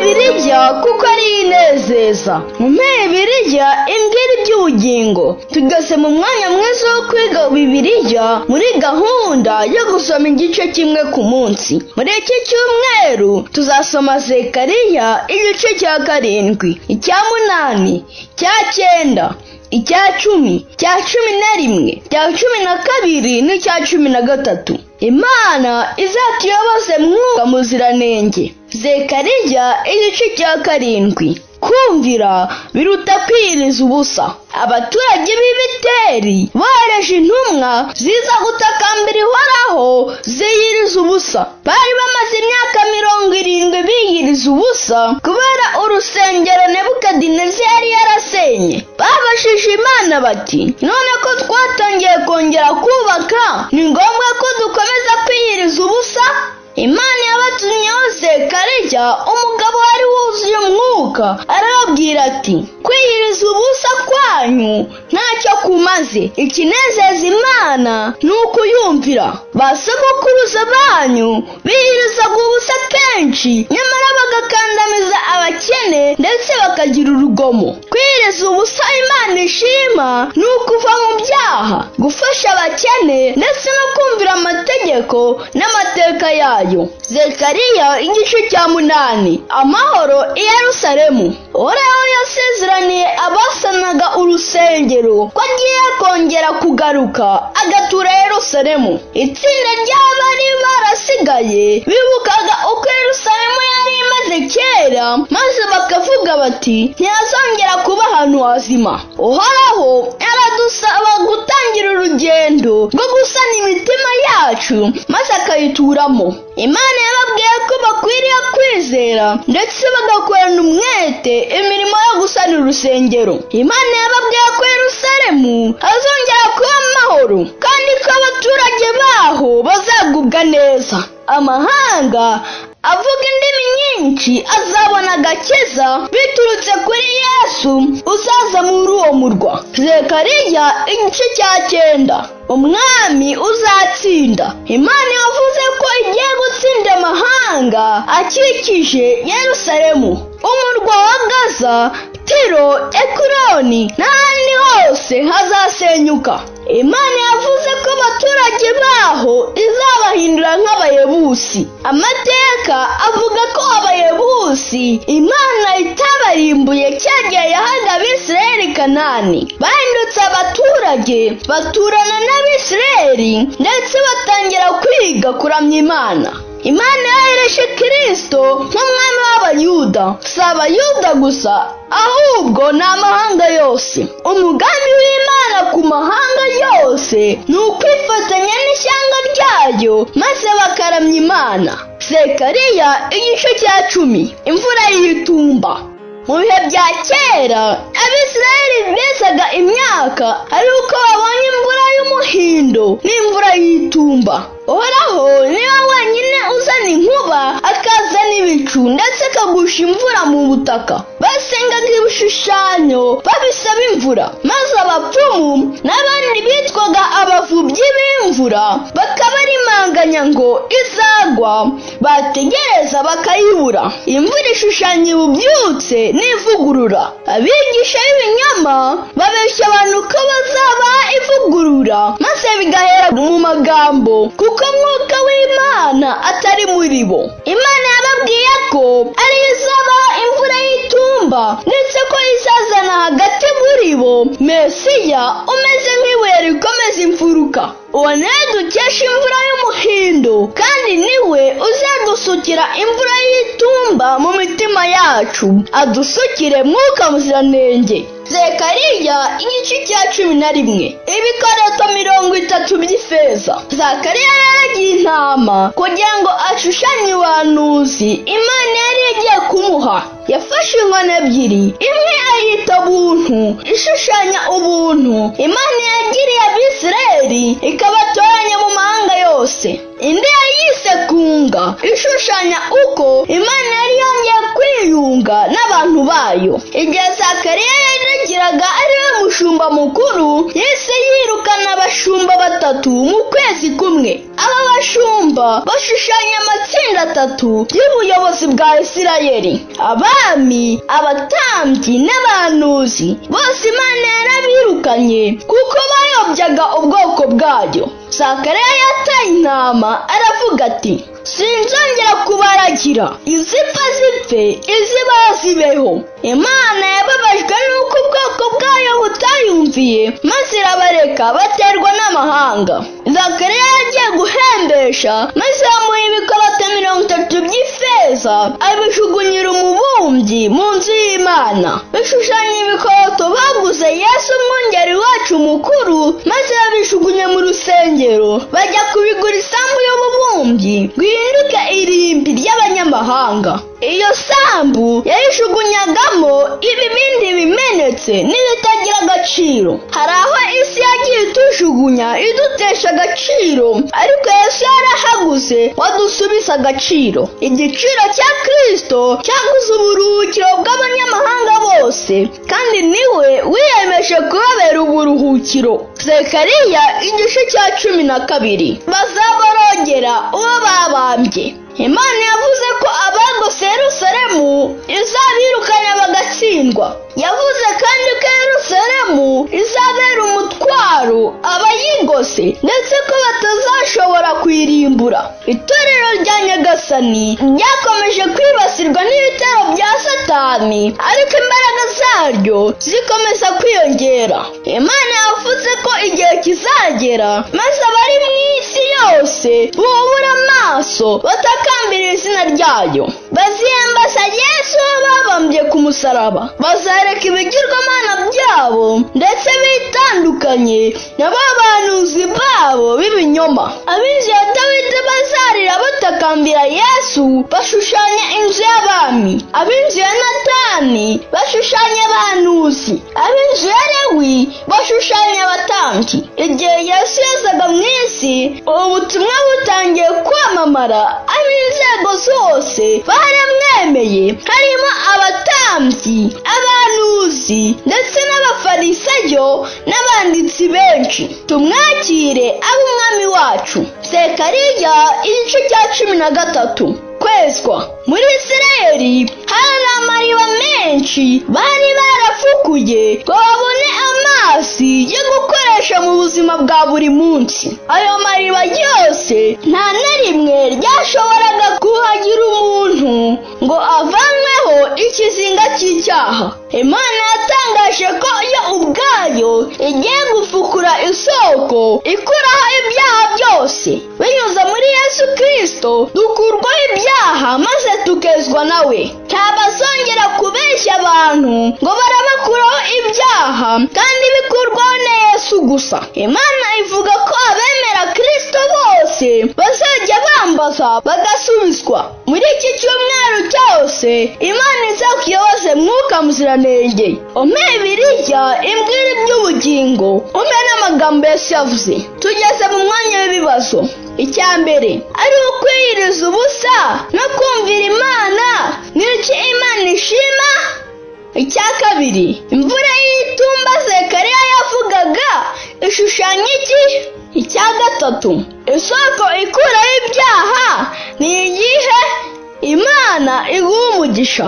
Bibiliya kuko ari inezeza. Mumpe Bibiliya imbwira iby'ubugingo. Tugeze mu mwanya mwiza wo kwiga Bibiliya muri gahunda yo gusoma igice kimwe ku munsi. Muri iki cyumweru tuzasoma Zekariya igice cya 7, icya 8, icya 9, icya 10, icya 11, icya 12 n'icya 13. Imana izatuyoboze mwuka muziranenge. Zekariya igice cya 7. Kumvira biruta kwiyiriza ubusa. Abaturage b'Ibeteli bohereje intumwa ziza gutakambira Ihoraho ziyiriza ubusa. Bari bamaze imyaka 70 biyiriza ubusa kubera urusengero Nebukadinezari yari yarasenye. Babashije Imana bati: none ko twatangiye kongera kubaka, ni ngombwa ko dukomeza kwiyiriza ubusa? Imana yabatumyeho Zekariya, umugabo wari wuzuye umwuka, arababwira ati: kwiyiriza ubusa kwanyu ntacyo kumaze. Ikinezeza Imana ni ukuyumvira. Ba sogokuruza banyu biyirizaga ubusa kenshi, nyamara bagakandamiza abakene ndetse bakagira urugomo. Kwiyiriza ubusa Imana ishima ni ukuva mu byaha, gufasha abakene ndetse no kumvira amategeko n'amateka yayo. Zekariya igice cya 8. Amahoro i Yerusalemu. Uhoraho yasezeraniye abasanaga urusengero ko agiye kongera kugaruka agatura Yerusalemu. Itsinda ry'abari barasigaye bibukaga uko Yerusalemu yari imaze kera, maze bakavuga bati: ntiyazongera kuba ahantu hazima. Uhoraho aradusaba gutangira urugendo rwo gusana imitima yacu maze akayituramo. Imana yababwiye ko bakwiriye kwizera ndetse bagakorana umwete imirimo yo gusana urusengero. Imana yababwiye ko Yerusalemu hazongera kuba amahoro kandi ko abaturage baho bazagubwa neza. Amahanga avuga indimi nyinshi azabona agakiza biturutse kuri Yesu uzaza muri uwo murwa. Zekariya igice cya 9. Umwami uzatsinda. Imana yavuze ko igiye gutsinda amahanga akikije Yerusalemu. Umurwa wa Gaza, Tiro, Ekuroni n'ahandi hose hazasenyuka. Imana yavuze ko abaturage baho izabahindura nk'abayebusi. Amateka avuga ko abayebusi Imana itabarimbuye cyagihe yahaga Abisirayeli Kanani. Bahindutse abaturage baturana n'Abisirayeli ndetse batangira kwiga kuramya Imana. Imana yohereje Kristo nk'umwami w'Abayuda. Si Abayuda gusa, ahubwo ni amahanga yose. Umugambi w'Imana ku mahanga yose ni ukwifatanya n'ishyanga ryayo maze bakaramya Imana. Zekariya igice cya 10. Imvura y'itumba. Mu bihe bya kera Abisirayeli bezaga imyaka ari uko babonye imvura y'umuhindo n'imvura y'itumba. Uhoraho niwe wenyine uzana inkuba, akazana ibicu ndetse akagusha imvura mu butaka. Basengaga ibishushanyo babisaba imvura, maze abapfumu n'abandi bitwaga abavubyi b'imvura bakabarimanganya ngo izagwa, bategereza bakayibura. Imvura ishushanya ububyutse n'ivugurura. Abigisha b'ibinyoma babeshya abantu ko bazabaha ivugurura, maze bigahera mu magambo kuko mwuka w'Imana atari muri bo. Imana yababwiye ko ari izabaha imvura y'itumba ndetse ko izazana hagati muri bo Mesiya umeze nk'ibuye rikomeza imfuruka. Uwo niwe dukesha imvura y'umuhindo, kandi niwe uzadusukira imvura y'itumba mu mitima yacu, adusukire mwuka muziranenge. Zekariya igice cya 11. Ibikoroto 30 by'ifeza. Zakariya yaragiye intama kugira ngo ashushanye ubuhanuzi Imana yari igiye kumuha. Yafashe inkoni ebyiri, imwe ayita buntu, ishushanya ubuntu Imana yagiriye Abisirayeli ikabatoranya mu mahanga yose. Indi yayise kunga, ishushanya uko Imana yari yongeye kwiyunga kwibasirwa n'abantu bayo. Igihe Zakariya yaragiraga ari we mushumba mukuru, yahise yirukana abashumba batatu mu kwezi kumwe. Aba bashumba bashushanya amatsinda atatu y'ubuyobozi bwa Isirayeli: abami, abatambyi n'abahanuzi. Bose Imana yarabirukanye kuko bayobyaga ubwoko bwayo. Zakariya yataye intama aravuga ati: sinzongera kubaragira, izipfa zipfe, izibaho zibeho. Imana yababajwe n'uko ubwoko bwayo butayumviye, maze irabareka baterwa n'amahanga. Zakariya yagiye guhembesha, maze bamuha ibikoroto 30 by'ifeza, abijugunyira umubumbyi mu nzu y'Imana. Bishushanya ibikoroto baguze Yesu umwungeri wacu mukuru, maze babijugunya mu rusengero, bajya kubigura isambu y'ububumbyi guhinduka irimbi ry'abanyamahanga. Iyo sambu yayijugunyagamo ibibindi bimenetse n'ibitagira agaciro. Hari aho isi yagiye itujugunya idutesha agaciro, ariko Yesu yarahaguze wadusubiza agaciro. Igiciro cya Kristo cyaguze uburuhukiro bw'abanyamahanga bose, kandi niwe wiyemeje kubabera uburuhukiro. Zekariya igice cya 12. Bazaborogera uwo babambye. Imana yavuze ko abagose Yerusalemu izabirukana bagatsindwa. Yavuze kandi ko Yerusalemu izabera umutwaro abayigose, ndetse ko batazashobora kuyirimbura. Itorero rya Nyagasani ryakomeje kwibasirwa n'ibitero bya Satani, ariko imbaraga zaryo zikomeza kwiyongera. Imana yavuze ko igihe kizagera maze abari mu isi yose bubura amaso batakambira izina ryayo. Baziyambaza Yesu babambye ku musaraba, bazareka ibigirwamana byabo ndetse bitandukanye na ba bahanuzi babo b'ibinyoma. Ab'inzu ya Dawidi bazarira batakambira Yesu, bashushanya inzu y'abami. Ab'inzu ya Natani bashushanya abahanuzi. Ab'inzu ya Lewi bashushanya abatambyi. Igihe Yesu yazaga mu isi, ubu butumwa butangiye kwamamara, ab'inzego zose baramwemeye, harimo abatambyi, abahanuzi ndetse n'abafarisayo n'abanditsi benshi. Tumwakire abe umwami wacu. Zekariya igice cya 13. Kwezwa. Muri Isirayeli hari amariba menshi bari barafukuye ngo babone amazi yo gukoresha mu buzima bwa buri munsi. Ayo mariba yose nta na rimwe ryashoboraga kuhagira umuntu ngo avanweho ikizinga cy'icyaha. Imana yatangaje ko yo ubwayo igiye gufukura isoko ikuraho ibyaha byose. Binyuze muri Yesu Kristo dukurwaho ibyaha maze tukezwa nawe. Ntabazongera kubeshya abantu ngo barabakuraho ibyaha, kandi bikurwaho na Yesu gusa. Imana ivuga ko abemera Kristo bose bazajya bambaza bagasubizwa. Muri iki cyumweru cyose Imana izakuyoboze Mwuka Muziranenge. Umpe Bibiliya imbwira iby'ubugingo, umpe n'amagambo Yesu yavuze. Tugeze mu mwanya w'ibibazo. Icya mbere ari ukwiyiriza ubusa no kumvira Imana. Ni iki Imana ishima? Icya kabiri, imvura y'itumba Zekariya yavugaga ishushanya iki? Icya gatatu, isoko ikuraho ibyaha ni iyihe? Imana iguha umugisha.